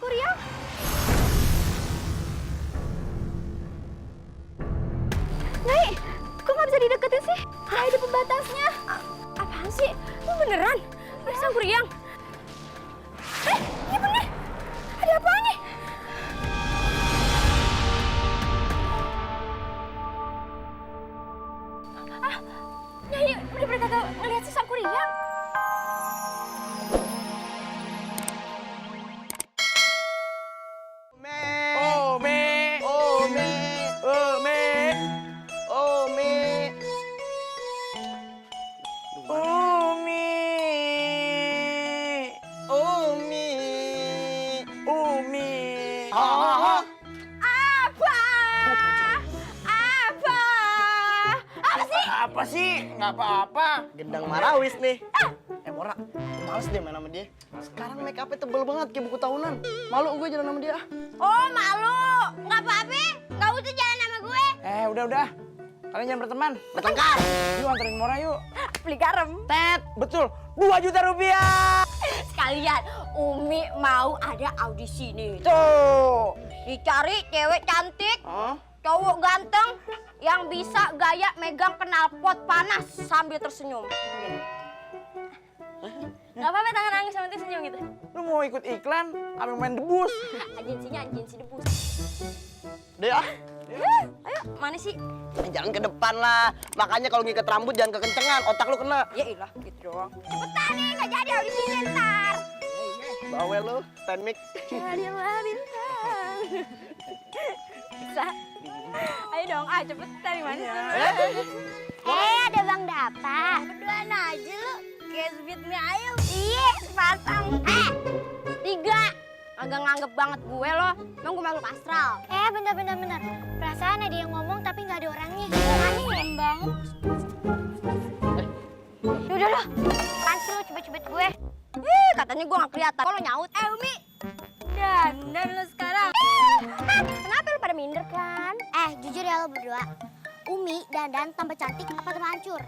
Kuriang. Nyai, kok nggak bisa dideketin sih? Nggak ada pembatasnya. Apaan sih? Lu beneran? Ada Sang Kuriang? Iya bener. Ada apaan nih? Nyai, bener-bener kagak ngeliat si Sang Kuriang. Apa sih? Nggak apa-apa. Gendang Marawis nih. Mora, males deh main sama dia. Sekarang make up-nya tebel banget kayak buku tahunan. Malu gue jalan sama dia. Oh, malu. Nggak apa-apa. Nggak usah jalan sama gue. Udah. Kalian jangan berteman. Bertengkar. Yuk anterin Mora yuk. Beli garam. Tet, betul. 2 juta rupiah. Sekalian, Umi mau ada audisi nih. Tuh. Dicari cewek cantik, cowok ganteng, yang bisa gaya megang knalpot panas sambil tersenyum. Gak apa-apa tangan nangis sambil tersenyum gitu. Lu mau ikut iklan, apa main debus? Agensinya agensi debus. Deh ah. Ayo, mana sih? Jangan ke depan lah. Makanya kalau ngikat rambut jangan kekencengan, otak lu kena. Ya ilah, gitu doang. Cepetan nih, gak jadi audisinya ntar. Bawel lu, stand mic. Jadilah bintang. Bisa. Ayo dong, cepetan gimana sih? Ada Bang Dapa. Berduaan aja lu. Kayak sweetnya ayo. Iya, sepasang. 3. Agak nganggep banget gue loh. Emang gue makhluk astral. Bener. Perasaan ada yang ngomong tapi nggak ada orangnya. Aneh banget. Udah loh, apaan sih lu cebet-cebet gue? Katanya gue gak kelihatan. Kok lo nyaut? Umi. Dan lo sekarang. Kenapa lu pada minder kan? Jujur ya lo berdua. Umi dandan tambah cantik apa tambah hancur?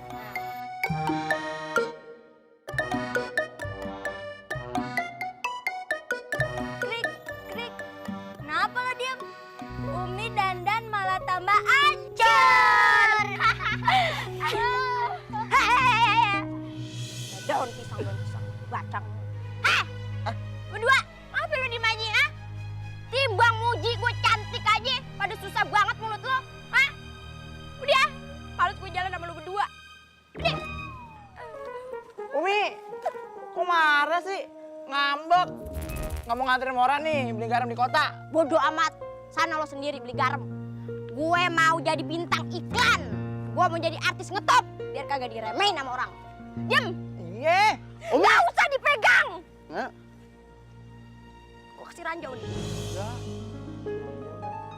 Krik. Kenapa lo diem? Umi dandan malah tambah hancur. Daun pisang. Bacang. Berdua, apa lu diem aja, ha? Timbang muji gue cantik aja, pada susah banget mulut lo, ha? Udah, males gue jalan sama lu berdua. Udah. Umi, kok marah sih? Ngambek. Nggak mau nganterin Mora nih, beli garam di kota. Bodoh amat, sana lo sendiri beli garam. Gue mau jadi bintang iklan. Gue mau jadi artis ngetop, biar kagak diremehin sama orang. Diem. Iya. Umi. Gak usah dipegang. Nggak. Gue kasih ranjau nih.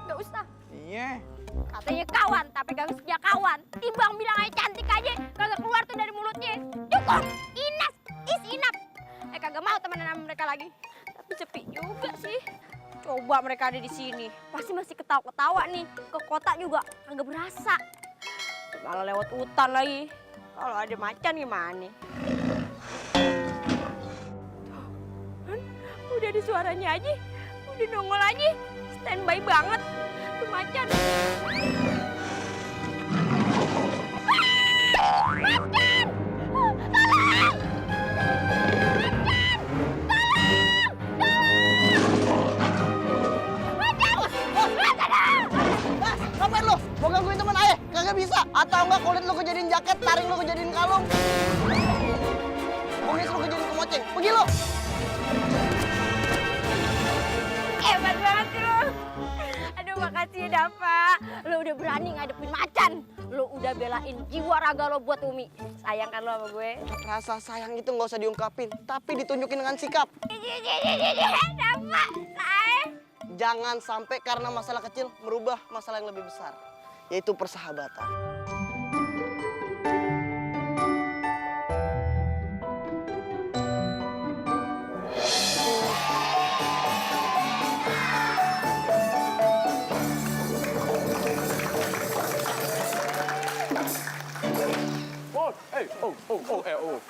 Gak usah. Iya. Katanya kawan, tapi gak setia kawan. Timbang bilang aja cantik aja, kagak keluar tuh dari mulutnya. Cukup, enough is enough. Kagak mau temenan sama mereka lagi. Tapi sepi juga sih. Coba mereka ada di sini, pasti masih ketawa-ketawa nih. Ke kota juga kagak berasa. Malah lewat hutan lagi. Kalau ada macan gimana? Tuh, udah ada suaranya aja. Udah nongol aja. Standby banget. Tuh macan. Macan! Tolong! Ngapain lu? Mau gangguin teman ayah? Kagak bisa. Atau enggak kulit lu kejadiin jaket, taring lu kejadiin kalung. Kumis lu kejadiin kemoceng. Pergi lu. Hebat banget sih lu. Aduh makasih ya Dapa. Lu udah berani ngadepin macan. Lu udah belain jiwa raga lo buat Umi. Sayang kan lo sama gue? Rasa sayang itu nggak usah diungkapin, tapi ditunjukin dengan sikap. Dapa, sayang. Jangan sampai karena masalah kecil merubah masalah yang lebih besar, yaitu persahabatan. Oh.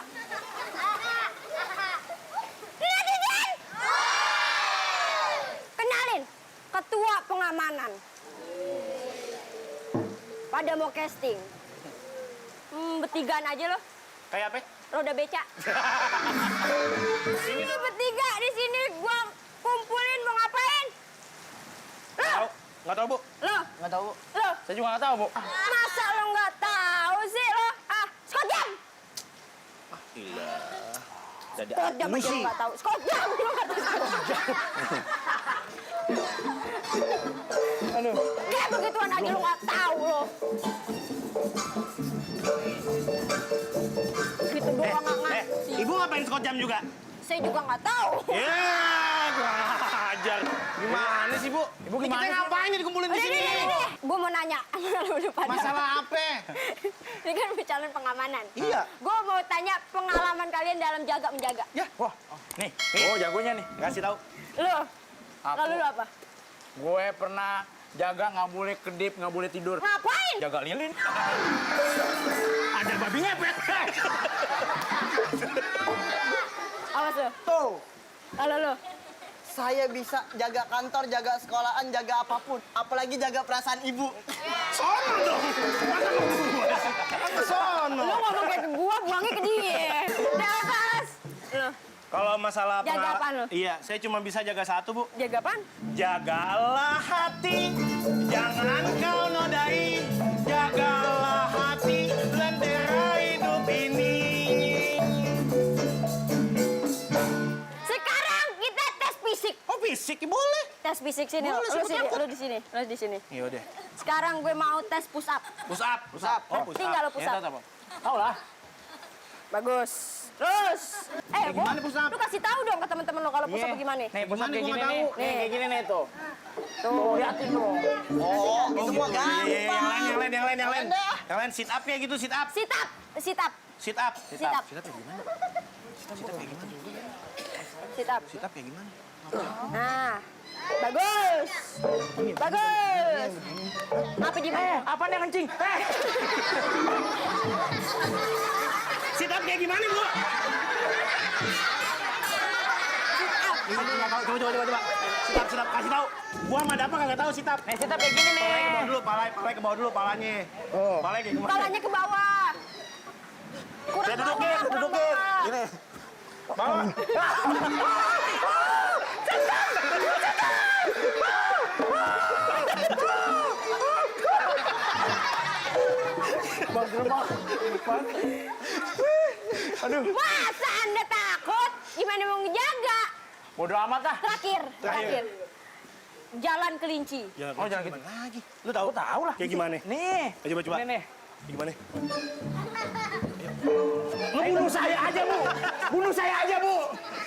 pada mau casting. Bertigaan aja loh. Kayak apa? Roda beca. Ini bertiga di sini gua kumpulin mau ngapain? Lo, Nggak tahu, Bu. lo, Nggak tahu. lo. Saya juga nggak tahu, Bu. Masa lo nggak tahu sih lo? Skot jam. Gila. Jadi Skot jam aja lo nggak tahu. Skot jam lo nggak tahu. Aduh. Kayak begituan aja lo nggak tahu lo. Gitu doang nggak ngerti. Ibu ngapain skot jam juga? Saya juga nggak tahu. Ya, kurang ajar. Gimana sih, Bu? Ibu gimana? Kita ngapain dikumpulin di sini? Gue mau nanya. Lu pada. Masalah apa? Ini kan calon pengamanan. Iya. Gue mau tanya pengalaman kalian dalam jaga-menjaga. Ya, wah. Nih. Oh, jagonya nih. Kasih tahu. Lo, Aku. lalu lo apa? Gue pernah jaga nggak boleh kedip, nggak boleh tidur. Ngapain? Jaga lilin. Ada babi ngepet. Awas lo. Tuh, Lalu lo. saya bisa jaga kantor, jaga sekolahan, jaga apapun. Apalagi jaga perasaan ibu. Sono dong. Masa mau gua? Sono. Lo ngomong kayak ke gua, buangnya ke dia. Udah awas. Lo, Kalau masalah Jaga apaan lu? Iya, saya cuma bisa jaga satu, Bu. jaga apaan? Jagalah hati, jangan kau nodai. Jagalah hati, lentera hidup ini. Sekarang kita tes fisik. Oh, fisik boleh. Tes fisik sini. Boleh, Lo siapa sini, takut? lo di sini. Lo di sini. Iya udah. Sekarang gue mau tes push up. Push up. Push up. Oh, push Tinggal lo up. push Ya, up. tahu, tahu. Tahu lah. Bagus. Terus. gimana push up? Lu kasih tahu dong ke teman-teman lo kalau push up Iya. gimana. Nih, push up Gimana kayak gua gini nggak nih. tahu? Nih, kayak gini nih tuh. Tuh. Liatin dong. Oh, itu mah Iya, yang gampang. lain, yang lain, yang lain, yang lain. Ada. Yang lain sit up ya gitu, sit up. Sit up. Sit up. Sit up. Sit up. Sit up ya gimana? Sit up ya gimana? Sit up. Sit up ya gimana? Nah. Bagus. Bagus. Apa gimana? Apa nih kencing? Sit up kayak gimana, Bu? Nggak tahu, coba. Sit up, kasih tahu. Gua sama Dapa kagak tahu sit up. Nih, sit up kayak gini nih. Palanya ke bawah dulu, palanya ke bawah dulu, palanya. Oh. Palanya kayak gimana? Kepalanya ke bawah. Kurang Saya dudukin, bawah, kurang dudukin. bawah. Gini. Bawah. Masa Anda takut? Gimana mau ngejaga? Bodoh amat ah. Terakhir. Jalan kelinci. Oh, jangan gitu. Lagi. Lu tahu? Tahu lah. Kayak gimana? Nih. Coba. Ini nih. Kayak gimana? Bunuh saya aja, Bu. Bunuh saya aja, Bu.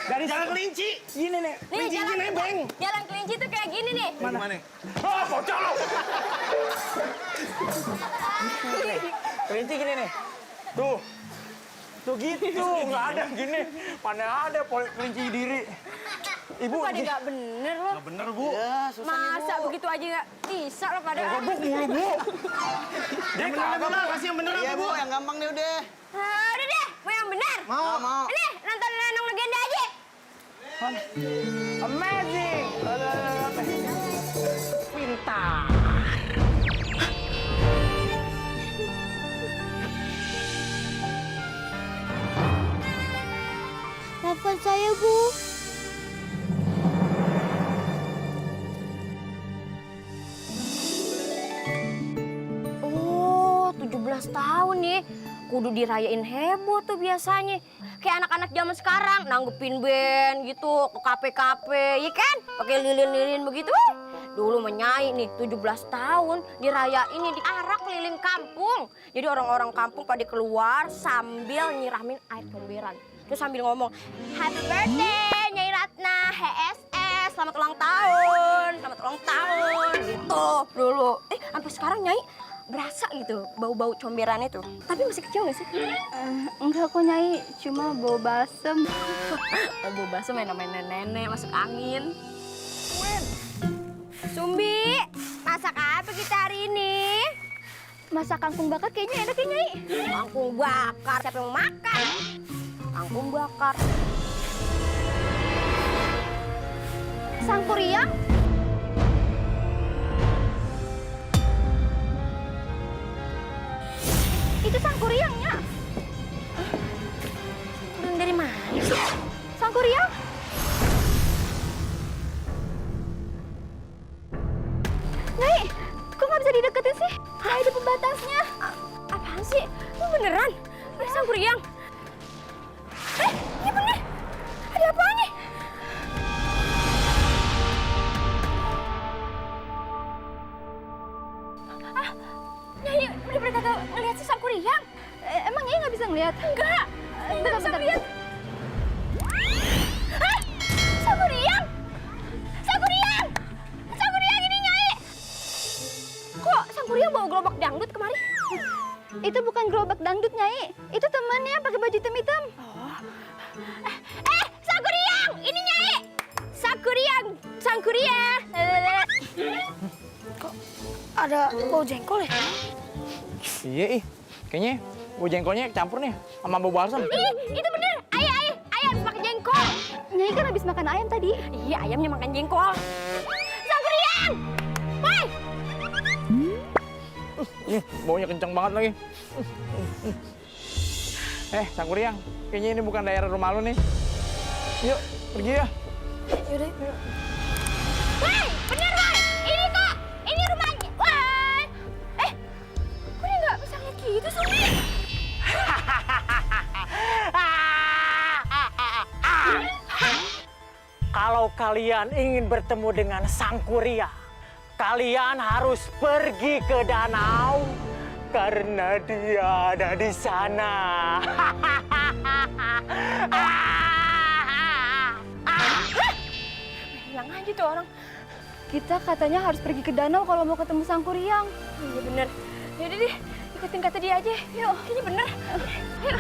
Dari Jangan kelinci. gini nih. Nih Kelincinya nebeng. jalan kelinci tuh kayak gini nih. Gimana? Oh, bocor lo. Kelinci gini nih. Tuh. Tuh gitu, nggak ada gini. Mana ada kelinci diri. Ibu, Pada nggak bener lo. Nggak bener, Bu. Ya, susah nih, Masa Bu. begitu aja nggak bisa lo pada. gebuk mulu, Bu. Yang bener, kasih yang bener Iya, apa, Bu, Bu? yang gampang nih udah. Udah deh, mau yang benar. Mau. Nih, nonton Lenong Legenda aja. Amazing. Pintar. Telepon saya, Bu. Oh, 17 tahun nih. Kudu dirayain heboh tuh biasanya. Kayak anak-anak zaman sekarang nanggepin band gitu ke kafe-kafe, ya kan? Pakai lilin-lilin begitu. Dulu menyai nih 17 tahun dirayain nih diarak keliling kampung. Jadi orang-orang kampung pada keluar sambil nyiramin air comberan. Terus sambil ngomong, "Happy birthday Nyai Ratna, HSS, selamat ulang tahun, selamat ulang tahun." Gitu dulu. Sampai sekarang Nyai berasa gitu bau-bau comberan itu. Tapi masih kecil nggak sih? Enggak kok Nyai, cuma bau balsem. Bau basem yang namanya nenek masuk angin. Sumbi, masak apa kita hari ini? Masak kangkung bakar kayaknya enak ya Nyai. Kangkung bakar, siapa yang mau makan? Kangkung bakar. Sangkuriang? pakai baju hitam-hitam. Sangkuriang, ini Nyai. Sangkuriang. Kok ada bau jengkol ya? Iya, kayaknya bau jengkolnya campur nih sama bau balsam. Itu bener. Ayah habis makan jengkol. Nyai kan habis makan ayam tadi. Iya, ayamnya makan jengkol. Sangkuriang! Woi! Baunya kenceng banget lagi. Sangkuriang, kayaknya ini bukan daerah rumah lu nih. Yuk, pergi ya. Yaudah. Woi, bener woi. Ini kok. Ini rumahnya. Woi. Kok dia nggak bisa kayak gitu sih? Kalau kalian ingin bertemu dengan Sang Kuria, kalian harus pergi ke danau karena dia ada di sana. Hilang aja tuh orang. Kita katanya harus pergi ke danau kalau mau ketemu Sangkuriang. Iya bener. Yaudah deh, ikutin kata dia aja. Yuk, kayaknya bener. Yuk.